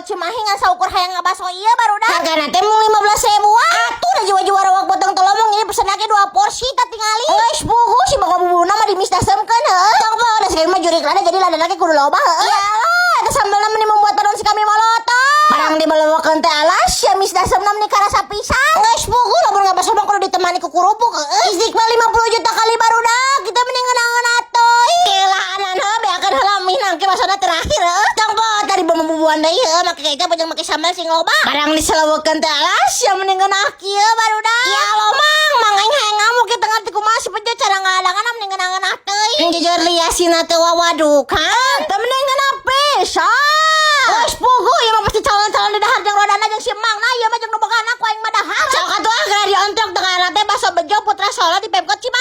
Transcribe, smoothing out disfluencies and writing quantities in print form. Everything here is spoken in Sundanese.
Cimahi ngan saukur hayang ngabaso ieu, barudak. Hargana teh mung 15 ribuan. Atuh da jiwa-jiwa rewok beuteung tolomong, ini pesen lagi dua porsi tah tingali. Geus puguh si bakal bubuna mah dimisdasemkeun heuh. Tong poho da sekali mah jurig lada, jadi lada lagi kudu loba heuh. Ya Allah, eta sambalna meni membuat panon si kami molotot. Barang dibelewekeun teh, alas ya, misdasemna meni karasa pisan. Geus puguh lamun ngabaso mah kudu ditemani ku kerupuk heuh. Istiqbal 50 juta kali, barudak, kita mending ngeunangeun atuh. Kelaan heuh, beakeun heula mie nangke basona terakhir heuh. Tong poho tadi bubuan deui heuh, make kecap jeung make sambal sing loba. Barang diselewekeun teh, alas ya, mending ngeunah kieu, barudak. Ya Allah, Mang, Mang, aing hayang ngamuk kieu tengah ti kumaha si Bejo cara ngahalangan, mending ngeunah teuing. Jujur liasina teh wawadukan. Teu mending ngeunah pisan. Geus puguh ieu mah pasti calon-calon di dahar jeung rodana jeung si Mang. Nah, ieu mah jeung nu bogana ku aing mah dahar. Sok atuh ah, geura diontrok tengah teh Bakso Bejo Putra Solo di Pemkot Cimahi.